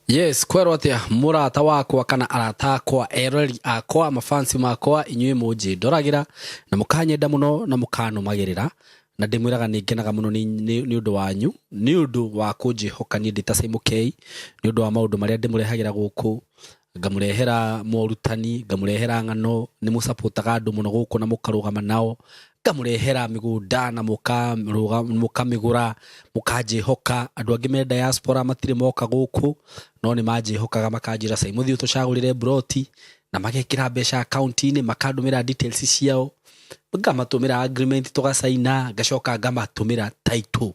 Yes, kwerwo atia mũrata wakwa kana arata akwa, eroreri akwa, mafansi makwa, inyuĩ mũnjĩndoragira na mũkanyenda mũno na mũkanũmagĩrĩra, na ndĩmwĩraga nĩ ngenaga mũno nĩ ũndũ wanyu, nĩ ũndũ wa kũnjĩhoka niĩ ndĩ ta Simon K, nĩ ũndũ wa maũndũ marĩa ndĩmũrehagĩra gũkũ, ngamũrehera morutani, ngamũrehera ng'ano, nĩ mũcapotaga andũ mũno gũkũ na mũkarũgama nao, ngamũrehera mĩgũnda na mũkamĩgũra, mũkanjĩhoka. Andũ angĩ me diaspora matirĩ moka gũkũ, no nĩ manjĩhokaga makanjĩra, "Simon, thiĩ ũtũcagũrĩre mburoti," na magekĩra mbeca akaunti-inĩ, makandũmĩra details ciao, ngamatũmĩra agreement tũgacaina, ngacoka ngamatũmĩra title.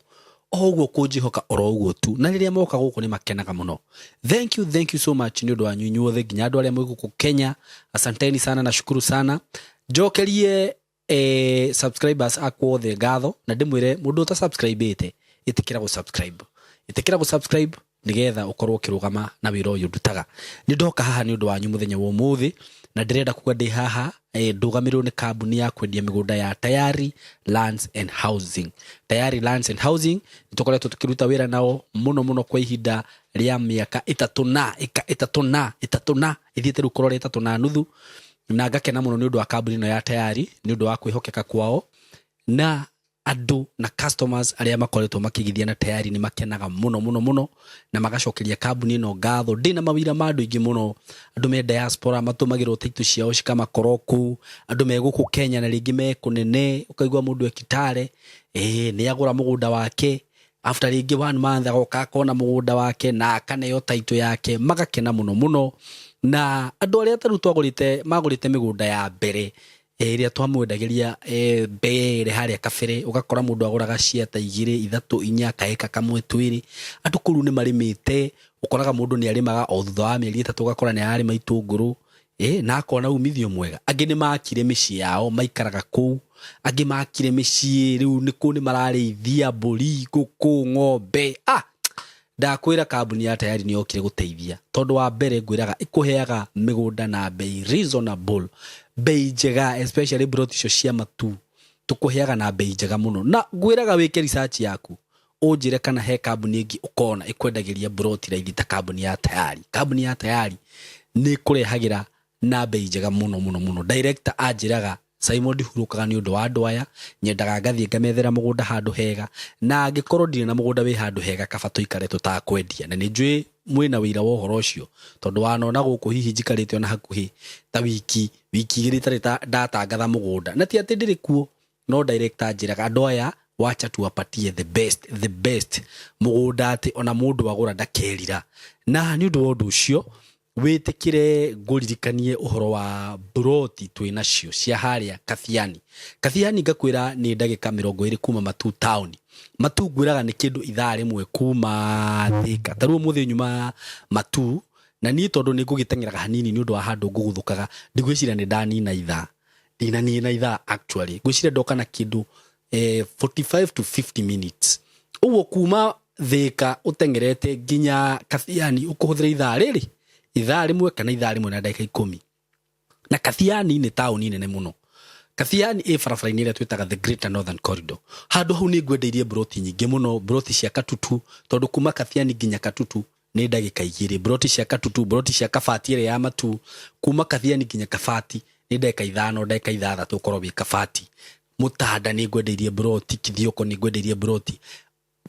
O ũguo kũnjĩhoka oro ũguo tu, na rĩrĩa moka gũkũ nĩ makenaga mũno. Thank you, thank you so much nĩ ũndũ wanyu inyuothe, nginya andũ arĩa mwĩ gũkũ Kenya. Asanteni sana na shukuru sana. Njokerie subscribers akwa othe ngatho, na ndĩmwĩre mũndũ ũta subscribe-ĩte, ĩtĩkĩra gũ subscribe, ĩtĩkĩra gũ subscribe nĩgetha ũkorwo ũkĩrũgama na wĩra ũyũ ndutaga. Nĩ ndoka haha nĩ ũndũ wanyu mũthenya wa ũmũthĩ, na ndĩrenda kuga ndĩ haha ndũgamĩrĩrwo nĩ kambuni ya kwendia mĩgũnda ya Tayari Lands and Housing. Tayari Lands and Housing nĩ tũkoretwo tũkĩruta wĩra nao mũno mũno kwa ihinda rĩa mĩaka 3 na ĩka 3 na 3 na ĩthiĩte rĩu kũrora 3.5, na ngakena mũno nĩ ũndũ wa kambuni ĩno ya Tayari, nĩ ũndũ wa kwĩhokeka kwao, na andũ na customers arĩa makoretwo makĩgithia na Tayari nĩ makenaga mũno mũno mũno na magacokeria kambuni ĩno ngatho. Ndĩna mawira ma andũ aingĩ mũno, andũ me diaspora matũmagĩrwo title ciao cikamakorwo kũu, andũ me gũkũ Kenya na rĩngĩ me kũnene, ũkaigua mũndũ e Kitale, nĩ agũra mũgũnda wake, after rĩngĩ one month agoka akona mũgũnda wake na akaneo title yake, magakena mũno mũno. Na andũ arĩa tarĩu twagũrĩte, magũrĩte mĩgũnda ya mbere ĩrĩa twamwendagĩria mbere harĩa kabere, ũgakora mũndũ agũraga cia ta 2, 3, 4, kaĩka kamwe, 2. Andũ kũu nĩ marĩmĩte, ũkoraga mũndũ nĩ arĩmaga o thutha wa mĩeri 3, ũgakora nĩ ararĩma itũngũrũ, na akona umithio mwega. Angĩ nĩ makire mĩciĩ yao, maikaraga kũu. Angĩ makire mĩciĩ, rĩu nĩ kũu nĩ mararĩithia mbũri, ngũkũ, ng'ombe. Ndakwĩra kambuni ya Tayari nĩ yokire gũteithia, tondũ wa mbere ngwĩraga ĩkũheaga mĩgũnda na bei reasonable, bei njega, especially broti icio cia matu tũkũheaga na bei njega mũno. Na ngwĩraga wĩke research yaku, ũnjĩre kana he kambuni ĩngĩ ũkona ĩkwendagĩria broti raithi ta kambuni ya Tayari. Kambuni ya Tayari nĩ ĩkũrehagĩra na bei njega mũno mũno mũno. Director anjĩraga, "Simon, ndihurũkaga nĩ ũndũ wa andũ aya, nyendaga ngathiĩ ngamethera mũgũnda handũ hega, na angĩkorwo ndirĩ na mũgũnda wĩ handũ hega, kaba tũikare tũtakwendia." Na nĩ njũĩ mwĩna wĩira wa ũhoro ũcio, tondũ wanona gũkũ hihi njikarĩte ona hakuhĩ ta wiki 2 itarĩ ndatangatha mũgũnda, na ti atĩ ndĩrĩ kuo, no director anjĩraga, "Andũ aya wacha tuwapatie the best, the best mũgũnda, atĩ ona mũndũ agũra ndakerira." Na nĩ ũndũ wa ũndũ ũcio, wĩtĩkĩre ngũririkanie ũhoro wa broti twĩ nacio cia harĩa Kathiani. Kathiani ngakwĩra nĩ ndagĩka 20 kuma Matu taũni. Matu ngwĩraga nĩ kĩndũ ithaa rĩmwe kuma Thĩka. Ta rĩu ũmũthĩ nyuma Matu, na niĩ tondũ nĩ ngũgĩteng'eraga hanini nĩ ũndũ wa handũ ngũgũthũkaga, ndigwĩciria nĩ ndanina ithaa, ndinanina ithaa actually, ngwĩciria ndoka na kĩndũ 45 to 50 minutes ũguo. Kuma Thĩka ũteng'erete nginya Kathiani ũkũhũthĩra ithaa rĩrĩ, ithaa rĩmwe kana ithaa rĩmwe na ndagĩka 10. Na Kathiani nĩ taũni nene mũno. Kathiani ĩ barabara-inĩ ĩrĩa twĩtaga the Greater Northern Corridor. Handũ hau nĩ ngwendeirie broti nyingĩ mũno, broti cia Katutu, tondũ kuma Kathiani nginya Katutu nĩ ndagĩka 2. Broti cia Katutu, broti cia Kabati ĩrĩa ya Matu, kuma Kathiani nginya Kabati nĩ ndagĩka 5, ndagĩka 6 ũkorwo wĩ Kabati. Mũtanda nĩ ngwendeirie broti, Kithioko nĩ ngwendeirie broti.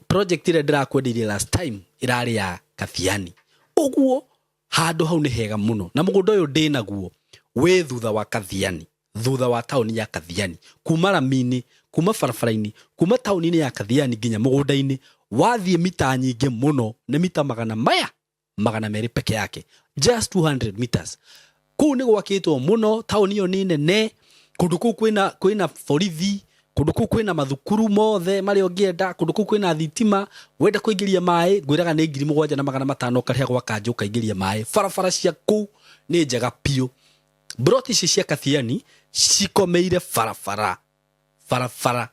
Project ĩrĩa ndĩrakwendeirie last time ĩrarĩ ya Kathiani. Ũguo handũ hau nĩ hega mũno, na mũgũnda ũyũ ndĩnaguo wĩ thutha wa Kathiani, thutha wa taũni ya Kathiani, kuma rami-inĩ, kuma barabara-inĩ, kuma taũni-inĩ ya Kathiani nginya mũgũnda-inĩ wathiĩ mita nyingĩ mũno, nĩ mita magana maya 200 peke yake, just 200 meters. Kũu nĩ gwakĩtwo mũno, taũni ĩyo nĩ nene. Kũndũ kũu kwĩna borithi, kũndũ kũu kwĩna mathukuru mothe marĩa ũngĩenda, kũndũ kũu kwĩna thitima. Wenda kũingĩria maĩ, ngwĩraga nĩ 7,500 ũkarĩha gwa kanjũ ũkaingĩria maĩ. Barabara cia kũu nĩ njega biũ. Broti ici cia Kathiani cikomeire barabara, barabara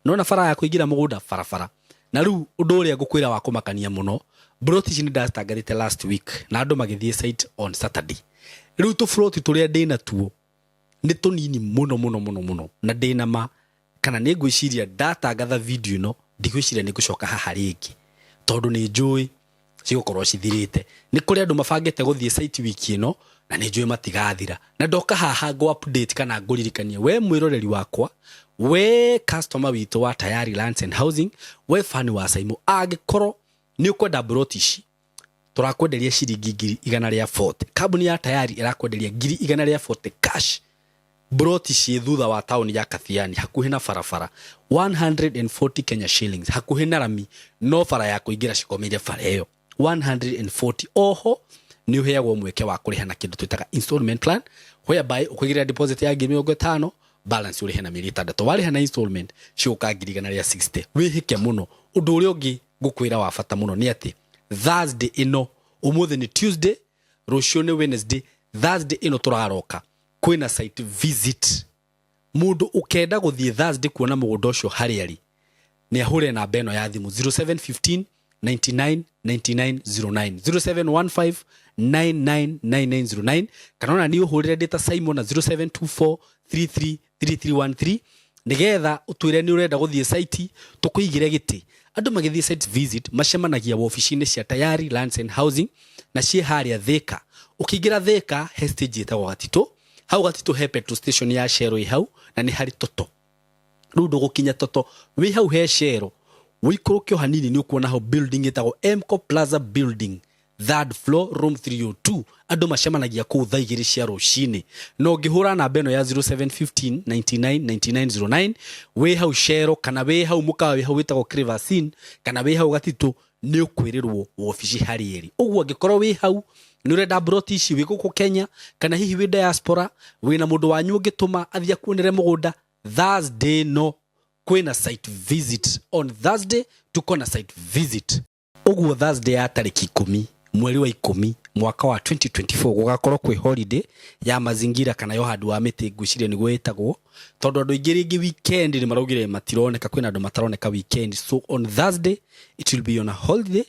nona bara ya kũingĩra mũgũnda, barabara. Na rĩu ũndũ ũrĩa ngũkwĩra wa kũmakania mũno, broti ici nĩ ndacitangathĩte last week na andũ magĩthiĩ site on Saturday. Rĩu tũburoti tũrĩa ndĩna tuo nĩ tũnini mũno mũno mũno mũno, na ndĩna ma kana nĩ ngwĩciria ndatangatha video ĩno, ndigwĩciria nĩ ngũcoka haha rĩngĩ, tondũ nĩ njũĩ Cigũkorwo cithirĩte. Nĩ kũrĩ andũ mabangĩte gũthiĩ site wiki ĩno na nĩ njũĩ matigathira. Na ndoka haha ngũ update kana ngũririkanie we mwĩroreri wakwa, we customer witũ wa Tayari Lands and Housing, we fan wa Saimo, angĩkorwo nĩ ũkwenda broti ici tũrakwenderia ciringi 140,000. Kambuni ya Tayari ĩrakwenderia 140,000 cash, broti ciĩ thutha wa taũni ya Kathiani hakuhĩ na barabara, 140 Kenya shillings, hakuhĩ na rami, no bara ya kũingĩra cikomeire bara ĩyo, 140. Oho nĩ ũheagwo mweke wa kũrĩha na kĩndũ twĩtaga installment plan, whereby ũkũigĩrĩra deposit ya 50,000, balance ũrĩhe na mĩeri 6. Warĩha na installment cigũka 160,000. Wĩhĩke mũno. Ũndũ ũrĩa ũngĩ ngũkwĩra wa bata mũno nĩ atĩ Thursday ĩno, ũmũthĩ nĩ Tuesday, rũciũ nĩ Wednesday, Thursday ĩno tũraroka kwĩna site visit. Mũndũ ũkenda gũthiĩ Thursday kuona mũgũnda ũcio harĩa arĩ, nĩ ahũre namba ĩno ya thimũ, 0715 99 99 09, 0715 999909, kana ona nĩ ũhũrĩre ndĩ ta Simon na 0724 33 3313, nĩgetha ũtwĩre nĩ ũrenda gũthiĩ site, tũkũigĩre gĩtĩ. Andũ magĩthiĩ site visit macemanagia wobici-inĩ cia Tayari Lands and Housing, na ciĩ harĩa Thĩka. Ũkĩingĩra Thĩka he stage ĩtagwo Gatitũ. Hau Gatitũ he petrol station ya Shell ĩ hau, na nĩ harĩ Toto. Rĩu ndũgũkinya Toto, wĩ hau he Shell, wĩikũrũke o hanini nĩ ũkuona hau building ĩtagwo Mco Plaza building, third floor, room 302. Andũ macemanagia kũu thaa 2 cia rũcinĩ. Na ũngĩhũra namba ĩno ya 0715 99 9909 wĩ hau Shell, kana wĩ hau mũkawa wĩ hau wĩtagwo Crevasin, kana wĩ hau Gatitũ, nĩ ũkwĩrĩrwo wobici harĩ ĩrĩ. Ũguo angĩkorwo wĩ hau nĩ ũrenda broti ici, wĩ gũkũ Kenya kana hihi wĩ diaspora, wĩna mũndũ wanyu ũngĩtũma athiĩ akuonere mũgũnda, Thursday no kwĩna site visit. On Thursday tuko na site visit. Ũguo Thursday ya tarĩki 10 mweri wa 10 mwaka wa 2024 gũgakorwo kwĩ holiday ya mazingira, kana ya ũhandi wa mĩtĩ, ngwĩciria nĩguo ĩtagwo, tondũ andũ aingĩ rĩngĩ weekend nĩ maraugire matironeka, kwĩna andũ mataroneka weekend. So on Thursday it will be on a holiday.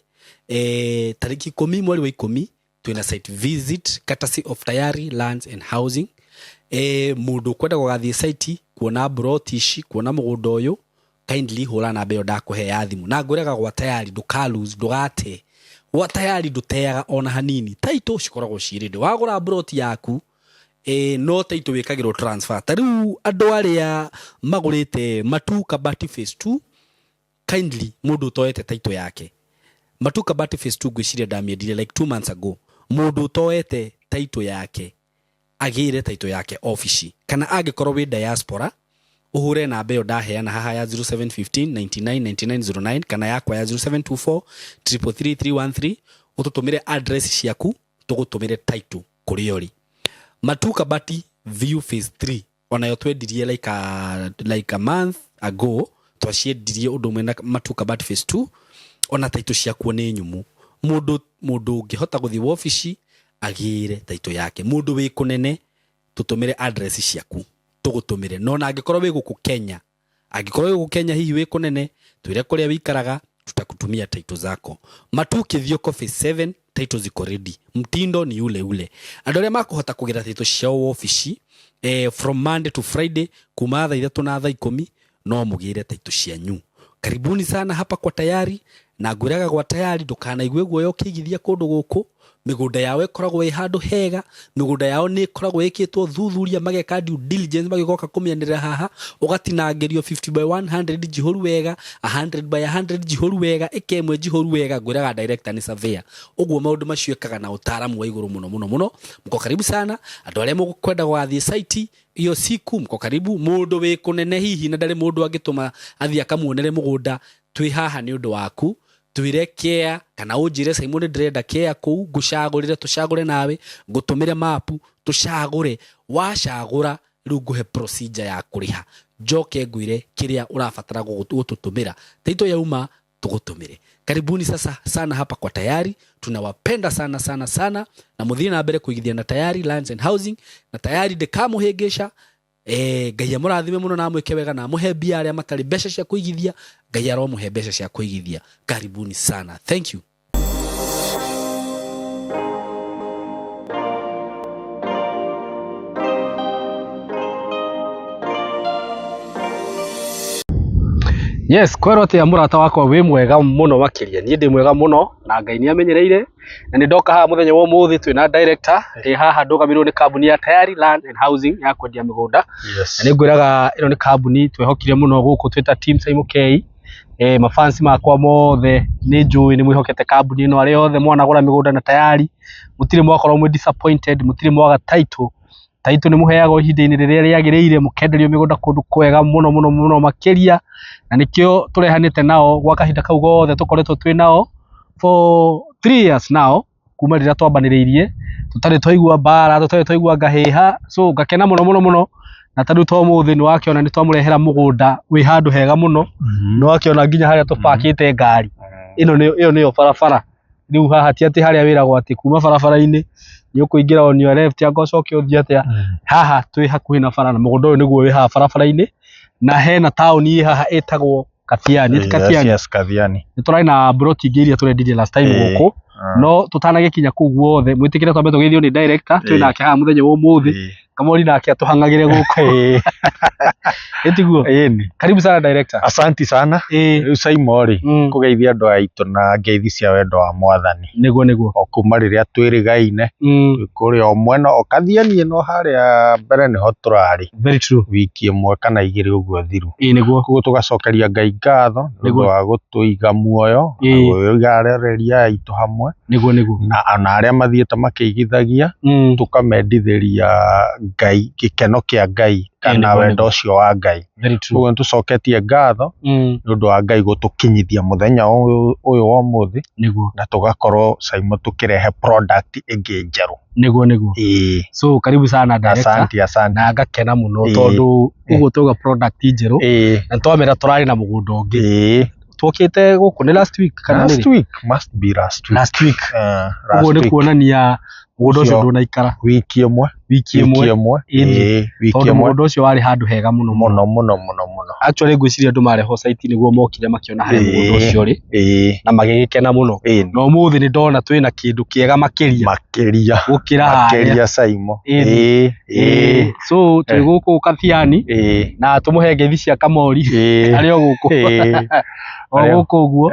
Tarĩki 10 mweri wa 10 twĩna site visit courtesy of Tayari Lands and Housing. Mũndũ ũkwenda gũgathiĩ site kuona broti ici, kuona mũgũnda ũyũ, kindly hũra namba ĩyo ndakũhe ya thimũ. Na ngwĩraga gwa Tayari ndũka lose, ndũgate. Gwa Tayari ndũteaga ona hanini. Title cikoragwo ciĩ ready. Wagũra broti yaku, no title wĩkagĩrwo transfer. Ta rĩu andũ arĩa magũrĩte Matu Kabati phase 2, kindly mũndũ ũtoete title yake Matu Kabati phase 2, ngwĩciria ndamĩendire like 2 months ago, mũndũ ũtoete title yake agĩre title yake ofici, kana angĩkorwo wĩ diaspora ũhũre namba ĩyo ndaheana haha ya 0715 99 9909, kana yakwa ya 0724 333 313, ũtũtũmĩre address ciaku tũgũtũmĩre title kũrĩa ũrĩ. Matu Kabati View phase 3 onayo twendirie like a month ago, twaciendirie ũndũ ũmwe na Matu Kabati phase 2. Ona title ciakuo nĩ nyũmũ. Mũndũ ũngĩhota gũthiĩ wobici agĩre title yake, mũndũ wĩ kũnene tũtũmĩre address ciaku tũgũtũmĩre. No na angĩkorwo wĩ gũkũ Kenya, angĩkorwo wĩ gũkũ Kenya hihi wĩ kũnene, twĩre kũrĩa wĩikaraga, tutakutumia title zako. Matu Kithioko phase 7 title ziko ready, mtindo ni ule ule. Andũ arĩa makũhota kũgĩra title ciao wobici, from Monday to Friday kuma thaa 3 na thaa 10 no mũgĩre title cianyu. Karibuni sana hapa kwa Tayari. Na ngwĩraga gwa Tayari ndũkanaigue guoya ũkĩigithia kũndũ gũkũ. Mĩgũnda yao ĩkoragwo ĩ handũ hega, mĩgũnda yao nĩ ĩkoragwo ĩkĩtwo thuthuria, mageka due diligence magĩgoka kũmĩanĩrĩra haha, ũgatinangĩrio 50 by 100 njihũru wega, 100 by 100 njihũru wega, ĩka ĩmwe njihũru wega. Ngwĩraga director nĩ surveyor, ũguo maũndũ macio ĩkaga na ũtaaramu wa igũrũ mũno mũno mũno. Mko karibu sana. Andũ arĩa mũkwenda gũgathiĩ site iyo siku, mko karibu. Mũndũ wĩ kũnene hihi na ndarĩ mũndũ angĩtũma athiĩ akamuonere mũgũnda, twĩ haha nĩ ũndũ waku. Twĩre kea kana ũnjĩre, "Simon, ndĩrenda kea kũu," ngũcagũrĩre, tũcagũre nawe, ngũtũmĩre mapu tũcagũre. Wacagũra rĩu ngũhe procedure ya kũrĩha, njoke ngwĩre kĩrĩa ũrabatara gũtũtũmĩra, title yauma tũgũtũmĩre. Karibuni sasa sana hapa kwa Tayari, tunawapenda sana sana sana, na mũthiĩ na mbere kũigithia na Tayari Lands and Housing, na Tayari ndĩkamũhĩngĩca. Ngai amũrathime mũno na amwĩke wega na amũhe mbia. Arĩa matarĩ mbeca cia kũigithia, Ngai aromũhe mbeca cia kũigithia. Karibuni sana, thank you. Yes, kwerwo atia mũrata wakwa wĩ mwega mũno makĩria. Niĩ ndĩ mwega mũno na Ngai nĩ amenyereire na nĩ ndoka haha mũthenya wa ũmũthĩ twĩna director ndĩ haha ndũgamĩrĩirwo nĩ kambuni ya Tayari Land and Housing ya kwendia mĩgũnda. Yes. Na nĩ ngwĩraga ĩno nĩ kambuni twehokire mũno gũkũ twĩ ta team Simon K. Mafansi makwa mothe nĩ njũĩ nĩ mwĩhokete kambuni ĩno, arĩa othe mwanagũra mĩgũnda na Tayari mũtirĩ mwakorwo mwĩ disappointed, mũtirĩ mwaga title. Title nĩ mũheagwo ihinda-inĩ rĩrĩa rĩagĩrĩire, mũkenderio mĩgũnda kũndũ kwega mũno mũno mũno makĩria, na nĩkĩo tũrehanĩte nao gwa kahinda kau gothe tũkoretwo twĩ nao for 3 years now, kuma rĩrĩa twambanĩrĩirie, tũtarĩ twaigua mbara, tũtarĩ twaigua ngahĩha. So ngakena mũno mũno mũno, na ta rĩu ta ũmũthĩ nĩ wakĩona nĩ twamũrehera mũgũnda wĩ handũ hega mũno. Nĩ wakĩona nginya harĩa tũbakĩte ngari ĩno nĩyo, ĩyo nĩyo barabara. Rĩu haha ti atĩ harĩa wĩragwo atĩ kuma barabara-inĩ nĩ ũkũingĩra on your left anga ũcoke ũthiĩ atĩa. Haha twĩ hakuhĩ na bara na mũgũnda ũyũ nĩguo wĩ haha barabara-inĩ, na hena taũni ĩ haha ĩtagwo Kathiani. Ti Kathiani? Yes, Kathiani. Nĩ tũrarĩ na broti ingĩ iria tũrendirie last time gũkũ, no tũtanagĩkinya kũu guothe mwĩtĩkĩre twambe tũgeithio nĩ director twĩ nake haha mũthenya wa ũmũthĩ. Kamori nake atũhang'agĩre gũkũ, ĩtiguo? Ĩni. Karibu sana, director. Asanti sana. Rĩu Saimo rĩ, kũgeithia andũ aitũ na ngeithi cia wendo wa Mwathani. Nĩguo nĩguo. O kuma rĩrĩa twĩrĩgaine twĩ kũrĩa o mwena o Kathiani ĩno harĩa mbere nĩho tũrarĩ. Very true. Wiki ĩmwe kana igĩrĩ ũguo thiru. Ĩĩ nĩguo. Koguo tũgacokeria Ngai ngatho nĩ ũndũ wa gũtũiga muoyo na gũiga aroreria aitũ hamwe Nĩguo nĩguo. na ona arĩa mathiĩte makĩigithagia, tũkamendithĩria Ngai gĩkeno kĩa Ngai kana wendo ũcio wa Ngai. Very true. Koguo nĩ tũcoketie ngatho nĩ ũndũ wa Ngai gũtũkinyithia mũthenya ũyũ wa ũmũthĩ na tũgakorwo Saimo tũkĩrehe product ĩngĩ njerũ. Nĩguo nĩguo. Ĩĩ. So karibu sana, director. Asante, asante. Na ngakena mũno tondũ ũguo twauga product njerũ na twamera tũrarĩ na mũgũnda ũngĩ twokĩte gũkũ nĩ last week kana Last nĩ rĩ? week, must be last week. Last week. Last Ũguo nĩ week. kuonania mũgũnda ũcio Ũcio. ndũnaikara Wiki ĩmwe. Wiki Wiki ĩmwe. ĩmwe. Ĩni. Ĩĩ, wiki Tondũ ĩmwe. mũgũnda ũcio warĩ handũ hega mũno mũno. Mũno mũno mũno mũno. Actually ngwĩciria andũ marehwo site nĩguo mokire makĩona harĩa mũgũnda ũcio ũrĩ na magĩgĩkena mũno. Na ũmũthĩ nĩ ndona twĩna kĩndũ kĩega makĩria Makĩria. gũkĩra harĩa. Makĩria, Saimo. Ĩni. Ĩĩ. So twĩ gũkũ Kathiani na tũmũhe ngeithi cia Kamori arĩ o gũkũ o gũkũ ũguo.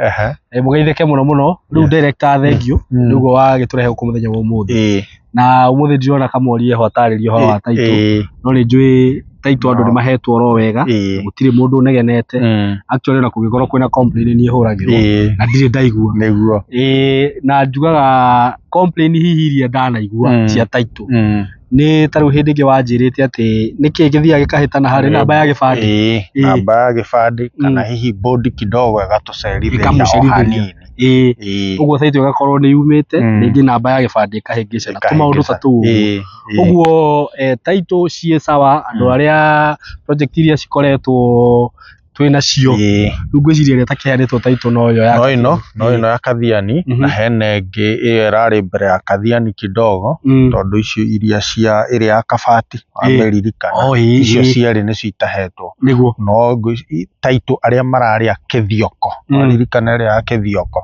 Mũgeithĩke mũno mũno rĩu. Director, thank you nĩguo wagĩtũrehe gũkũ mũthenya wa ũmũthĩ. Na ũmũthĩ ndirona Kamori eho atarĩrie ũhoro wa title, no nĩ njũĩ title andũ nĩ mahetwo oro wega, gũtirĩ mũndũ ũnegenete. Actually ona kũngĩkorwo kwĩna complain niĩ hũragĩrwo na ndirĩ ndaigua. Ĩĩ, na njugaga complain hihi iria ndanaigua cia title nĩ ta rĩu hĩndĩ ĩngĩ wanjĩrĩte atĩ nĩkĩ gĩthiaga gĩkahĩtana harĩ namba ya gĩbandĩ. Ĩĩ, namba ya gĩbandĩ kana hihi bodi kidogo ĩgatũcerithĩria o Ĩkamũcerithĩria. hanini. Ũguo title ĩgakorwo nĩ yumĩte, rĩngĩ namba ya gĩbandĩ ĩkahĩngĩcana, tũmaũndũ ta tũu ũguo. Ũguo title ciĩ sawa, andũ arĩa project iria cikoretwo twĩ nacio, rĩu ngwĩciria ĩrĩa ĩtakĩheanĩtwo title no ĩyo ya No ĩno, no ĩno ya Kathiani na hena ĩngĩ ĩyo ĩrarĩ mbere ya Kathiani kidogo, tondũ icio iria cia ĩrĩa ya Kabati wamĩririkana, Oh, ĩĩ, icio ĩĩ. cierĩ nĩcio itahetwo. No title arĩa mararĩ a Kĩthioko, waririkana ĩrĩa ya Kĩthioko,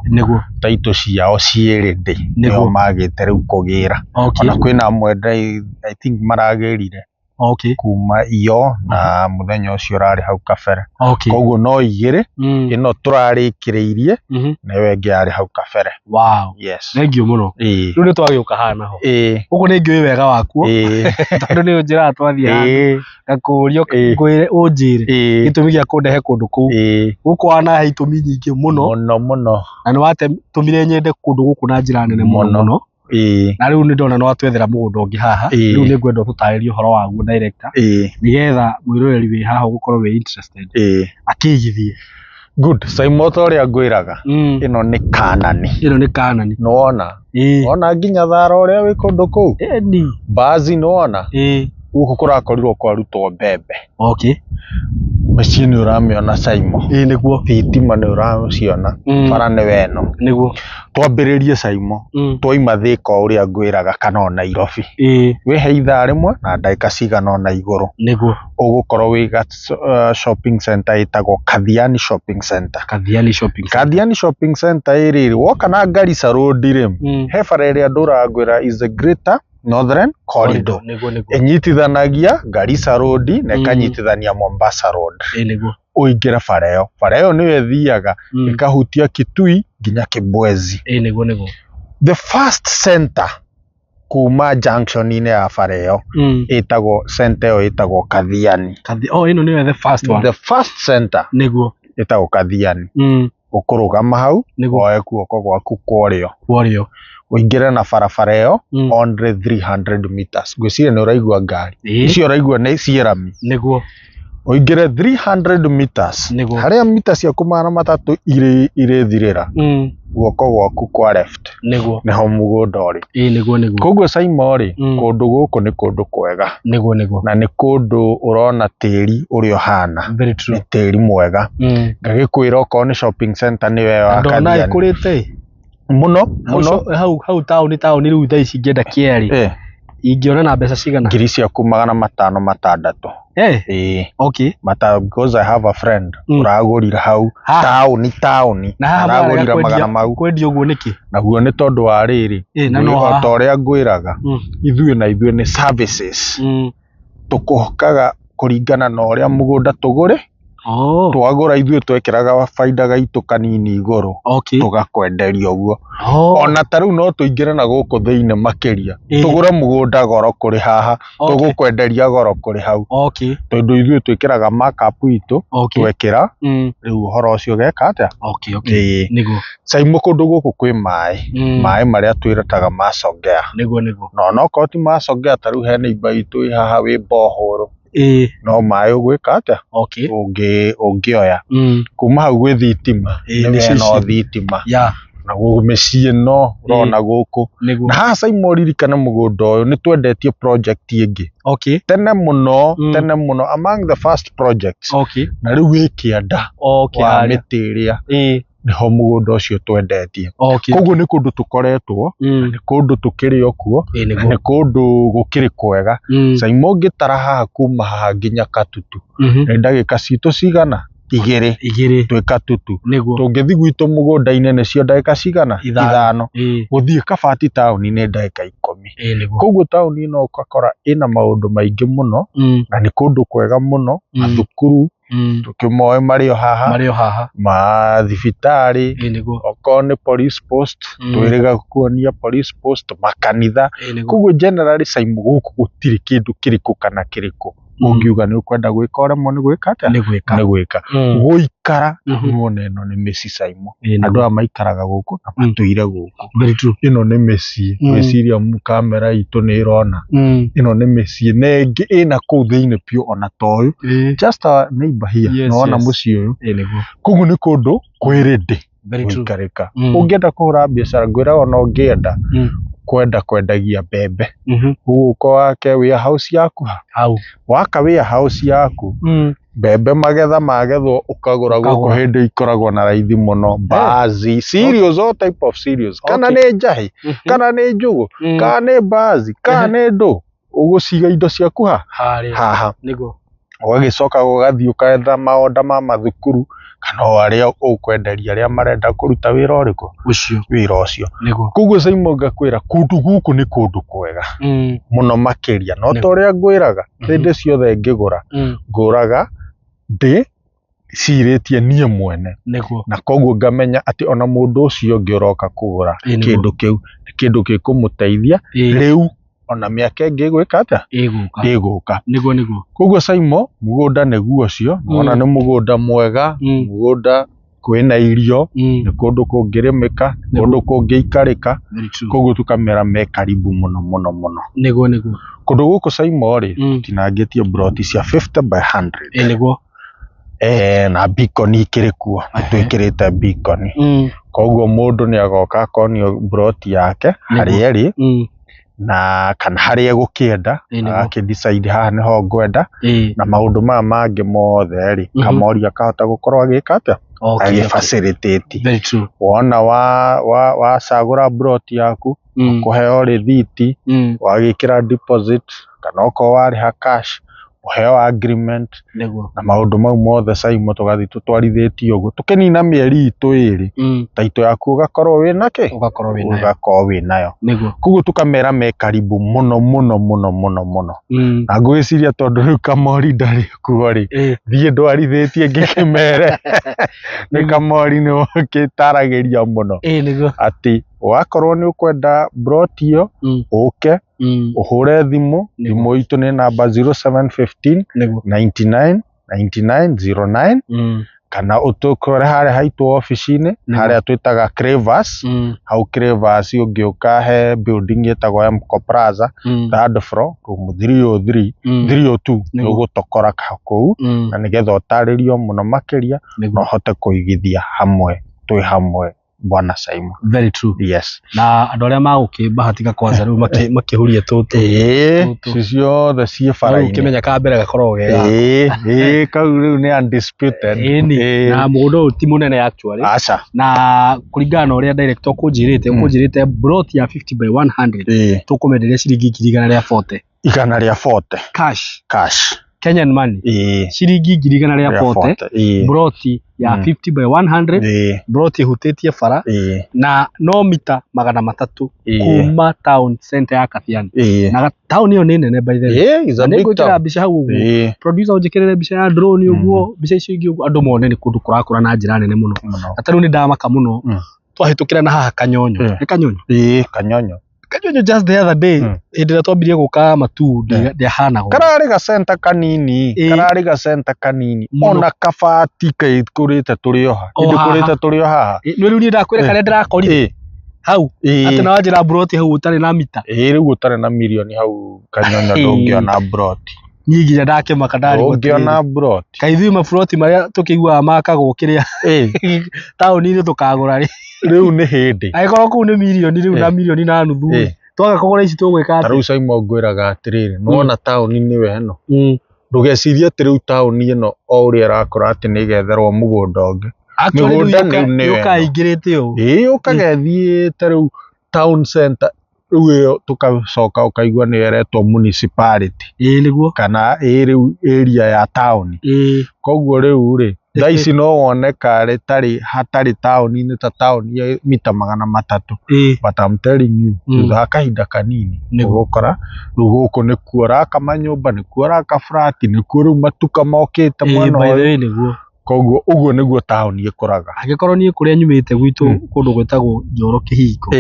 title ciao ciĩ ready, nĩo magĩte rĩu kũgĩra. Ona kwĩna amwe I think maragĩrire kuma iyo na mũthenya ũcio ũrarĩ hau kabere. Koguo no igĩrĩ, ĩno tũrarĩkĩrĩirie na ĩyo ĩngĩ yarĩ hau kabere. Wow. Yes. Thank you mũno. Rĩu nĩ twagĩũka haha naho gũkũ nĩ ngĩũĩ wega wakuo tondũ nĩ ũnjĩraga twathiĩ handũ ngakũria ngwĩre ũnjĩre gĩtũmi gĩa kũndehe kũndũ kũu. Gũkũ wanahe itũmi nyingĩ mũno Mũno mũno. Na nĩ watũmire nyende kũndũ gũkũ na njĩra nene mũno Mũno. mũno. Na rĩu nĩ ndona nĩ watwethera mũgũnda ũngĩ haha. Rĩu nĩ ngwenda ũtũtarĩrie ũhoro waguo, director, nĩgetha mwĩroreri wĩ haha ũgũkorwo wĩ interested akĩigithie. Good. Saimo, ta ũrĩa ngwĩraga, ĩno nĩ Kanani. Ĩno nĩ Kanani. Nĩwona wona nginya thara ũrĩa wĩ kũndũ kũu, mbazi nĩwona gũkũ kũrakorirwo kwarutwo mbembe. Mĩciĩ nĩ ũramĩona, Saimo. Ĩĩ nĩguo. Thitima nĩ ũraciona. Bara nĩ weno. Twambĩrĩrie, Saimo, twaima Thĩka o ũrĩa ngwĩraga kana o Nairobi, wĩhe ithaa rĩmwe na ndagĩka cigana ũna igũrũ, ũgũkorwo wĩ shopping center ĩtagwo Kathiani Shopping Center. Kathiani Shopping Center. Kathiani Shopping Center ĩrĩ woka na Garissa Road rĩ, he bara ĩrĩa ndũrangwĩra is the Greater Northern Corridor. Nĩguo nĩguo. Ĩnyitithanagia Garissa Road na ĩkanyitithania Mombasa Road. Ĩĩ nĩguo. Ũingĩre bara ĩyo. Bara ĩyo nĩyo ĩthiaga ĩkahutia Kitui nginya Kibwezi. Ĩĩ nĩguo nĩguo. The first center kuma junction-inĩ ya bara ĩyo ĩtagwo, center ĩyo ĩtagwo Kathiani. Kathi, oh, ĩno nĩyo the first one. The first center Nĩguo. Ĩtagwo Kathiani. Ũkũrũgama hau, woe guoko gwaku kwa ũrĩo, Kwa ũrĩo. Ũingĩre na barabara ĩyo only 300 meters. Ngwĩciria nĩ ũraigua ngari icio ũraigua nĩ ciĩrami. Ũingĩre 300 meters, harĩa mita ciaku 300 irĩ irĩthirĩra, guoko gwaku kwa left nĩho mũgũnda ũrĩ. Ĩĩ nĩguo nĩguo. Koguo Saimo rĩ, kũndũ gũkũ nĩ kũndũ kwega Nĩguo nĩguo. Na nĩ kũndũ ũrona tĩri ũrĩa ũhana Very true. Nĩ tĩri mwega. Ngagĩkwĩra okorwo nĩ shopping center nĩyo ĩyo ya Ndona Kathiani. ĩkũrĩte. Mũno Hau mũno. hau taũni taũni rĩu thaa ici ingĩenda kĩerĩ ingĩona na mbeca cigana? Ngiri ciaku 560. Ĩĩ. Mata, because I have a friend ũragũrire hau Ha. taũni taũni, Na haha aragũrire marega magana kwendia mau. Kwendia ũguo nĩkĩ? Naguo nĩ tondũ wa rĩrĩ, Ĩĩ, na no o haha. ta ũrĩa ngwĩraga, ithuĩ na ithuĩ nĩ services tũkũkaga kũringana na ũrĩa mũgũnda tũgũre. Twagũra ithuĩ twekĩraga baida gaitũ kanini igũrũ, tũgakwenderia ũguo. Ona ta rĩu no tũingĩre na gũkũ thĩinĩ makĩria, tũgũre mũgũnda goro kũrĩ haha, tũgũkwenderia goro kũrĩ hau, tondũ ithuĩ twĩkĩraga markup itũ. Twekĩra rĩu ũhoro ũcio ũgeka atĩa? Ĩĩ. Caimo kũndũ gũkũ kwĩ maĩ, maĩ marĩa twĩrataga ma Songea. Nĩguo nĩguo. Na onokorwo ti ma Songea, ta rĩu he neighbor itũ ĩ haha wĩ borehole, no maĩ ũgwĩka atĩa? Ũngĩoya kuma hau gwĩ thitima. Ĩĩ, nĩ nĩcio wena ici. thitima na mĩciĩ ĩno ũrona gũkũ. Na haha Caimo ũririkane mũgũnda ũyũ nĩ twendetie project ĩngĩ tene mũno, tene mũno, among the first projects, na rĩu wĩ kĩanda wa Harĩa. mĩtĩ ĩrĩa nĩho mũgũnda ũcio twendetie. Koguo nĩ kũndũ tũkoretwo, nĩ kũndũ tũkĩrĩ o kuo, Ĩĩ na nĩguo. nĩ kũndũ gũkĩrĩ kwega. Caimo ũngĩtara haha kuma haha nginya Katutu nĩ ndagĩka citũ cigana? Igĩrĩ. Igĩrĩ. Twĩ Katutu. Tũngĩthiĩ gwitũ mũgũnda-inĩ nĩcio ndagĩka cigana? Ithano. Ithano. Gũthiĩ Kabati taũni nĩ ndagĩka 10. Ĩĩ nĩguo. Koguo taũni ĩno ũgakora ĩna maũndũ maingĩ mũno na nĩ kũndũ kwega mũno. Mathukuru tũkĩmoĩ marĩ o haha, Marĩ o haha. Mathibitarĩ, Ĩĩ nĩguo. okorwo nĩ police post, twĩrĩga kuonia police post, makanitha. Ĩĩ nĩguo. Koguo generally Caimo gũkũ gũtirĩ kĩndũ kĩrĩkũ kana kĩrĩkũ ũngiuga nĩ ũkwenda gwĩka ũremwo nĩ gwĩka atĩa? Nĩ gwĩka. Nĩ gwĩka. Gũikara, nĩwona ĩno nĩ mĩciĩ Caimo. Ĩĩ Andũ nĩguo. aya maikaraga gũkũ na matũire gũkũ. Very true. Ĩno nĩ mĩciĩ. Ngwĩciria kamera itũ nĩ ĩrona. Ĩno nĩ mĩciĩ na ĩngĩ ĩna kũu thĩinĩ biũ ona ta ũyũ. Just our neighbor here. Nĩwona mũciĩ ũyũ. Ĩĩ nĩguo. Koguo nĩ kũndũ kwĩ ready Very true. gũikarĩka. Ũngĩenda kũhũra biacara, ngwĩraga ona ũngĩenda kwenda kwendagia mbembe, ũgũka wake warehouse yaku ha. Hau. Waka warehouse yaku, mbembe magetha magethwo ũkagũra gũkũ. Ũkagũra. Hĩndĩ ikoragwo na raithi mũno, mbaazi, cereals, all type of cereals, kana nĩ njahĩ, kana nĩ njũgũ, kana nĩ mbaazi, kana nĩ ndũ, ũgũciga indo ciaku ha? Harĩa. Haha. Ũgagĩcoka ũgathiĩ ũketha maonda ma mathukuru kana o arĩa ũkwenderia arĩa marenda kũruta wĩra ũrĩkũ? Ũcio. Wĩra ũcio. Koguo Caimo ngakwĩra kũndũ gũkũ nĩ kũndũ kwega mũno makĩria. No ta ũrĩa ngwĩraga, hĩndĩ ciothe ngĩgũra, ngũraga ndĩ cirĩtie niĩ mwene, na koguo ngamenya atĩ ona mũndũ ũcio ũngĩ ũroka kũgũra Ĩĩ nĩguo. kĩndũ kĩu nĩ kĩndũ gĩkũmũteithia rĩu ona mĩaka ĩngĩ ĩgwĩka atĩa? Ĩgũka. Ĩgũka. Nĩguo nĩguo. Koguo Caimo mũgũnda nĩguo ũcio, wona nĩ mũgũnda mwega, mũgũnda kwĩna irio, nĩ kũndũ kũngĩrĩmĩka, nĩ kũndũ kũngĩikarĩka. Very true. Koguo tũkamera me karibu mũno mũno mũno. Nĩguo nĩguo. Kũndũ gũkũ Caimo rĩ, tũtinangĩtie mburoti cia 50 by 100. Ĩĩ nĩguo. Na beacon ikĩrĩ kuo, nĩtwĩkĩrĩte beacon. Koguo mũndũ nĩ agoka akonio mburoti yake harĩa ĩrĩ na kana harĩa egũkĩenda, Ĩĩ nĩguo. agakĩ decide haha nĩho ngwenda, na maũndũ maya mangĩ mothe rĩ, kamori akahota gũkorwo agĩka atĩa? Agĩ facilitate. Very true. Wona wa wacagũra mburoti yaku, ũkũheo rĩthiti, wagĩkĩra deposit kana okorwo warĩha cash, Ũheo agreement Nĩguo. Na maũndũ mau mothe Saimo tũgathiĩ tũtwarithĩtie ũguo tũkĩnina mĩeri itũ ĩrĩ, taito yaku ũgakorwo wĩna kĩ? Ũgakorwo wĩ nayo. Ũgakorwo wĩ nayo. Nĩguo. Koguo tũkamera me karibu mũno mũno mũno mũno mũno. Na ngwĩciria tondũ rĩu Kamori ndarĩ kuo rĩ, thiĩ ndwarithĩtie ngĩkĩmere nĩ Kamori nĩ ũkĩtaragĩria mũno Ĩĩ nĩguo. Atĩ wakorwo nĩ ũkwenda broti ĩyo, ũke ũhũre thimũ. Thimũ itũ nĩ namba 0715 99 99 09, kana ũtũkore harĩa haitũ obici-inĩ, harĩa twĩtaga Cravers. Hau Cravers ũngĩũka he building ĩtagwo Mco Plaza, third floor, room 303, 302. Nĩũgũtũkora kũu na nĩgetha ũtarĩrio mũno makĩria na ũhote kũigithia hamwe, twĩ hamwe, Bwana Simon. Very true. Yes. Na andũ arĩa magũkĩbahatika kwanza rĩu makĩhurie tũtũ. Ĩĩ. Tũtũ. Ci ciothe ciĩ Rĩu bara-inĩ. ũkĩmenya ka mbere gakoragwo ge gaka. Ĩĩ, kau rĩu nĩ undisputed. Ĩni. Na mũgũnda ũyũ ti mũnene actually. Aca. Na kũringana na ũrĩa director ũkũnjĩrĩte, ũkũnjĩrĩte plot ya 50 by 100 tũkũmenderia ciringi 140,000. 140. Cash. Cash. Kenyan money. Ciringi 140,000. 40, ĩĩ. Broti ya 50 by 100, broti ĩhutĩtie bara na no mita 300 kuma town center ya Kathiani. Na town ĩyo nĩ nene, by the way. Ĩĩ, is Na a big nĩngwĩkĩra town. mbica hau ũguo. Producer, ũnjĩkĩrĩre mbica ya drone ũguo, mbica icio ingĩ ũguo, andũ mone nĩ kũndũ kũrakũra na njĩra nene mũno. Mũno. Na ta rĩu nĩ ndamaka mũno twahĩtũkĩra na haha Kanyonyo. Nĩ Kanyonyo? Ĩĩ, Kanyonyo. Kanyonyo, just the other day, hĩndĩ ĩrĩa twambirie gũka Matuu, ndĩahanaga ũguo. Kararĩ gacenta kanini. Kararĩ gacenta kanini. Mũno. Ona kabati kaikũrĩte tũrĩ o ha O haha. ndĩkũrĩte tũrĩ o haha. Nĩ rĩu niĩ ndakwĩra karĩa ndĩrakorire hau, atĩ na wanjĩra broti hau ũtarĩ na mita. Ĩĩ, rĩu ũtarĩ na mirioni hau Kanyonyo ndũngĩona broti. Niĩ nginya ndakĩmaka, ndarigwo Ndũngĩona atĩrĩrĩ, broti. kaĩ ithuĩ maburoti marĩa tũkĩiguaga makagwo kĩrĩa taũni-inĩ tũkagũra rĩ? Rĩu nĩ hĩndĩ. Angĩkorwo kũu nĩ mirioni rĩu na mirioni na nuthu, twaga kũgũra ici tũgwĩka Ta atĩa? rĩu Simon ngwĩraga atĩrĩrĩ, nĩwona taũni nĩyo ĩno, ndũgecirie atĩ rĩu taũni ĩno o ũrĩa ĩrakũra atĩ nĩ ĩgetherwo mũgũnda ũngĩ. Actually rĩu Mĩgũnda rĩu nĩyo yũkaga ĩno. ĩingĩrĩte ũũ. Ĩĩ, yũkaga ĩthiĩte rĩu town center rĩu ĩyo tũgacoka ũkaigua nĩyo ĩretwo municipality, Ĩĩ nĩguo. kana ĩ rĩu area ya taũni. Koguo rĩu rĩ, thaa ici no wone karĩ tarĩ hatarĩ taũni-inĩ ta taũni ya mita 300, but I'm telling you, thutha wa kahinda kanini ũgũkora rĩu gũkũ nĩkuo ũraka manyũmba, nĩkuo ũraka flat, nĩkuo rĩu matuka mokĩte mwena By the ũyũ. way, nĩguo. Koguo ũguo nĩguo taũni ĩkũraga. Angĩkorwo niĩ kũrĩa nyumĩte gwitũ, kũndũ gwĩtagwo Njoro Kĩhingo,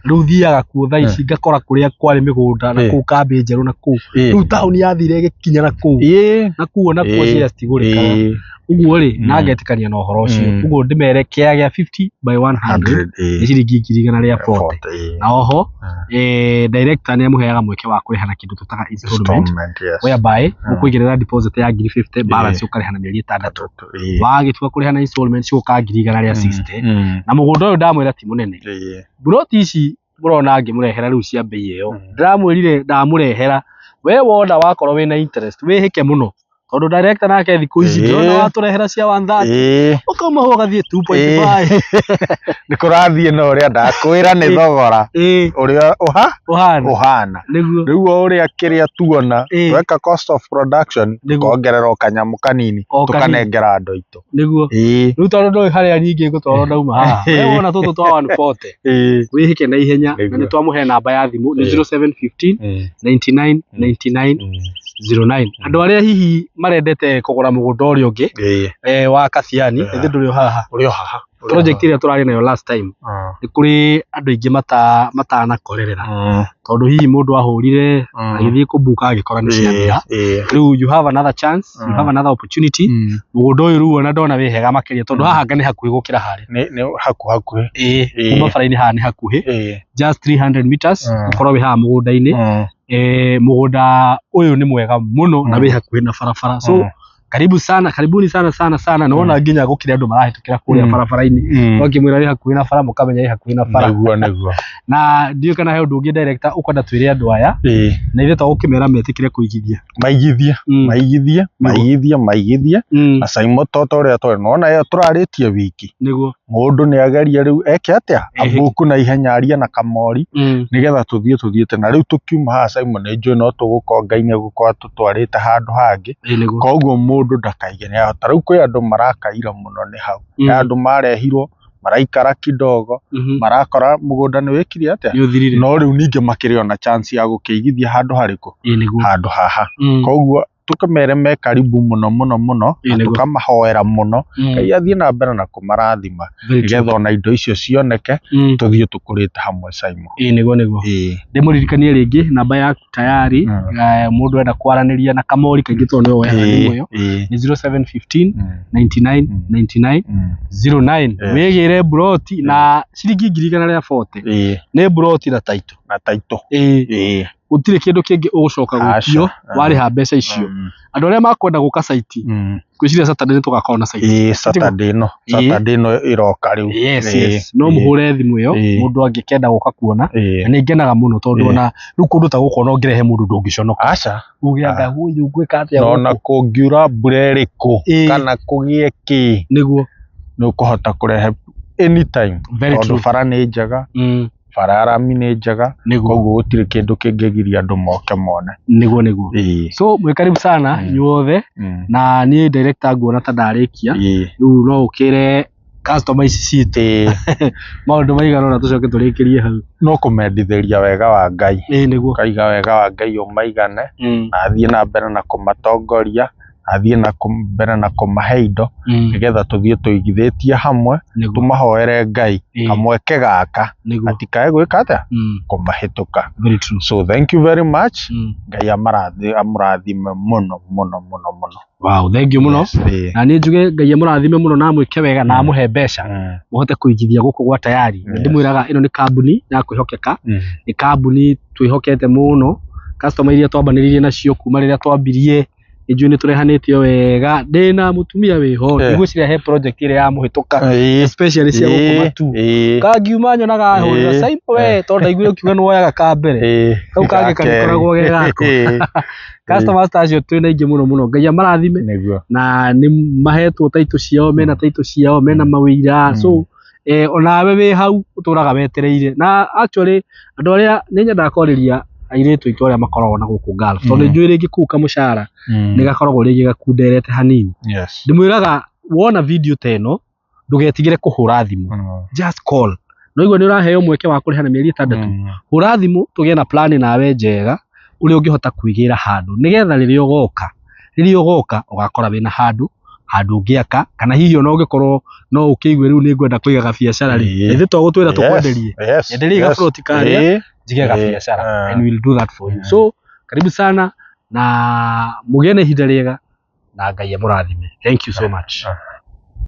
rĩu thiaga kuo thaa ici ngakora kũrĩa kwarĩ mĩgũnda na kũu kambĩ njerũ na kũu, rĩu taũni yathire ĩgĩkinya na kũu, na kuo nakuo shares citigũrĩkaga. Ũguo rĩ, na ngetĩkania na ũhoro ũcio. Ũguo ndĩmere kĩaya gĩa 50 by 100 nĩ ciringi 140,000. Na oho director nĩ amũheaga mweke wa kũrĩha na kĩndũ twĩtaga installment, Installment, yes. Whereby ũkũigĩrĩra deposit ya 50,000, balance ũkarĩha na mĩeri 6. Wagĩtua kũrĩha na installment cigũka 160,000. Na mũgũnda ũyũ ndamwĩra ti mũnene. Buroti ici mũrona ngĩmũrehera rĩu cia mbei ĩyo, ndĩramwĩrire ndamũrehera, we wona wakorwo wĩna interest wĩhĩke mũno, tondũ director nake thikũ ici ndĩrona watũrehera cia 130, ũkauma ho ũgathiĩ 2.5. Nĩ kũrathiĩ na ũrĩa ndakwĩra nĩ thogora ũrĩa ũha ũhana. Ũhana. Rĩu o ũrĩa kĩrĩa tuona tweka cost of production, tukongerera o kanyamũ kanini, O kanini. tũkanengera andũ aitũ. Rĩu tondũ ndũĩ harĩa nyingĩ ngũtwarwo ndauma haha, we wona tũtũ twa 140, wĩhĩke na ihenya. Na nĩ twamũhe namba ya thimũ, nĩ 0715 99 99 09. Andũ arĩa hihi marendete kũgũra mũgũnda ũrĩa ũngĩ, wa Kathiani, ĩthĩ ndũrĩ o haha? Ũrĩ o haha. Project ĩrĩa tũrarĩ nayo last time, nĩ kũrĩ andũ aingĩ matanakorerera, tondũ hihi mũndũ ahũrire agĩthiĩ kũbuka agĩkora nĩ ciathira. Rĩu you have another chance, you have another opportunity. Mũgũnda ũyũ rĩu ona ndona wĩ hega makĩria, tondũ haha anga nĩ hakuhĩ gũkĩra harĩa. Nĩ haku hakuhĩ. Kuma bara-inĩ haha nĩ hakuhĩ, just 300 meters ũkorwo wĩ haha mũgũnda-inĩ. Mũgũnda ũyũ nĩ mwega mũno na wĩ hakuhĩ na barabara, so Karibu sana, karibuni sana sana sana. Nĩwona nginya gũkĩrĩ andũ marahĩtũkĩra kũrĩa barabara-inĩ. Twakĩmwĩra ĩ hakuhĩ na bara, mũkamenya ĩ hakuhĩ na bara. Nĩguo nĩguo. Na ndiũĩ kana he ũndũ ũngĩ director ũkwenda twĩre andũ aya, na ithuĩ twagũkĩmera metĩkĩre kũigithia. Maigithie, maigithie, maigithie, maigithie. Na Simon to ta ũrĩa tũrĩ nona ĩyo tũrarĩtie wiki. Nĩguo. Mũndũ nĩ agerie rĩu eke atĩa, abuku na ihenya arie na kamori nĩgetha tũthiĩ tũthiĩte. Na rĩu tũkiuma haha Simon nĩ njũĩ no tũgũkorwo Ngai nĩ egũkorwo atũtwarĩte handũ hangĩ. Nĩguo. Koguo mũndũ ndakaige nĩ ahota. Rĩu kwĩ andũ marakaira mũno nĩ hau. He andũ marehirwo maraikara kidogo, marakora mũgũnda nĩ wĩkire atĩa, Nĩ ũthirire. no rĩu ningĩ makĩrĩ ona chance ya gũkĩigithia handũ harĩkũ, Nĩguo. handũ haha. Koguo tũkĩmere me karibu mũno mũno mũno, na Nĩguo. tũkamahoera mũno, Ngai athiĩ na mbere na kũmarathima Very true. nĩgetha ona indo icio cioneke, tũthiĩ tũkũrĩte hamwe Simon. Nĩguo nĩguo. Ndĩmũririkanie rĩngĩ namba ya tayari, mũndũ enda kwaranĩria na Kamori kaingĩ tondũ nĩwe woyaga thimũ ĩyo, nĩ 0715 99 99 09. Wĩgĩre mburoti na ciringi 140,000. Nĩ mburoti na title. Na title. Gũtirĩ kĩndũ kĩngĩ ũgũcoka gwĩtio Aca. warĩha mbeca icio. Andũ arĩa makwenda gũka site, ngwĩciria Saturday nĩ tũgakorwo na site. Saturday ĩno. Saturday ĩno ĩroka rĩu. Yes, yes. No mũhũre thimũ ĩyo mũndũ angĩkenda gũka kuona. Na nĩ ngenaga mũno tondũ ona rĩu kũndũ ta gũkũ ona ũngĩrehe mũndũ ndũngĩconoka. Aca. Uge anga ũyũ ngwĩka atĩa Na ona gũkũ? kũngiura mbura ĩrĩkũ kana kũgĩe kĩ, Nĩguo. nĩ ũkũhota kũrehe anytime. Very Tondũ true. bara nĩ njega, bara ya rami nĩ njega, koguo gũtirĩ kĩndũ kĩngĩgiria andũ moke mone. Nĩguo nĩguo. So mwĩ karibu sana inyuothe, na niĩ director nguona ta ndarĩkia. Rĩu no ũkĩre customer ici citũ maũndũ maigana ũna tũcoke tũrĩkĩrie hau. No kũmendithĩria wega wa Ngai. Nĩguo. Ũkaiga wega wa Ngai ũmaigane, na athiĩ na mbere na kũmatongoria, athiĩ na mbere na kũmahe indo, nĩgetha tũthiĩ tũigithĩtie hamwe, tũmahoere Ngai kamweke gaka, atikae gwĩka atĩa, kũmahĩtũka. Very true. So thank you very much. Ngai amũrathime mũno mũno mũno mũno. Wow, thank you mũno. Na niĩ njuge Ngai amũrathime mũno na amwĩke wega na amũhe mbeca mũhote kũigithia gũkũ gwa tayari. Ndĩmwĩraga ĩno nĩ kambuni ya kwĩhokeka, nĩ kambuni twĩhokete mũno. Customer iria twambanĩrĩirie nacio kuma rĩrĩa twambirie, nĩ njũĩ nĩ tũrehanĩte wega. Ndĩna mũtumia wĩho, ndigwĩciria he project ĩrĩa yamũhĩtũka, especially cia gũkũ Matu. Kangiuma nyonaga ahũrĩra Simon we, tondũ ndaiguire ũkiuga nĩ woyaga ka mbere. Kau kangĩ karĩkoragwo ge gako. Customers ta acio twĩna aingĩ mũno mũno. Ngai amarathime. Nĩguo. Na nĩ mahetwo title ciao, mena title ciao, mena mawĩra. So onawe wĩ hau ũtũraga wetereire. Na actually andũ arĩa nĩ nyendaga kwarĩria airĩtu aitũ arĩa makoragwo na gũkũ Gulf, tondũ nĩ njũĩ rĩngĩ kũu kamũcara nĩ gakoragwo rĩngĩ gakunderete hanini. Ndĩmwĩraga wona video ta ĩno ndũgetigĩre kũhũra thimũ. Just call. No igua nĩ ũraheo mweke wa kũrĩha na mĩeri 6. Hũra thimũ tũgĩe na plan nawe njega ũrĩa ũngĩhota kwĩgĩra handũ nĩgetha rĩrĩa ũgoka, rĩrĩa ũgoka ũgakora wĩna handũ, handũ ũngĩaka, kana hihi ona ũngĩkorwo no ũkĩigue rĩu nĩ ngwenda kũiga gabiacara rĩ, ithuĩ twagũtwĩra tũkwenderie. Nyenderie gaburoti karĩa, njige gabiacara, and we'll do that for you. So karibu sana na mũgĩe na ihinda rĩega na Ngai amũrathime. Thank you so much.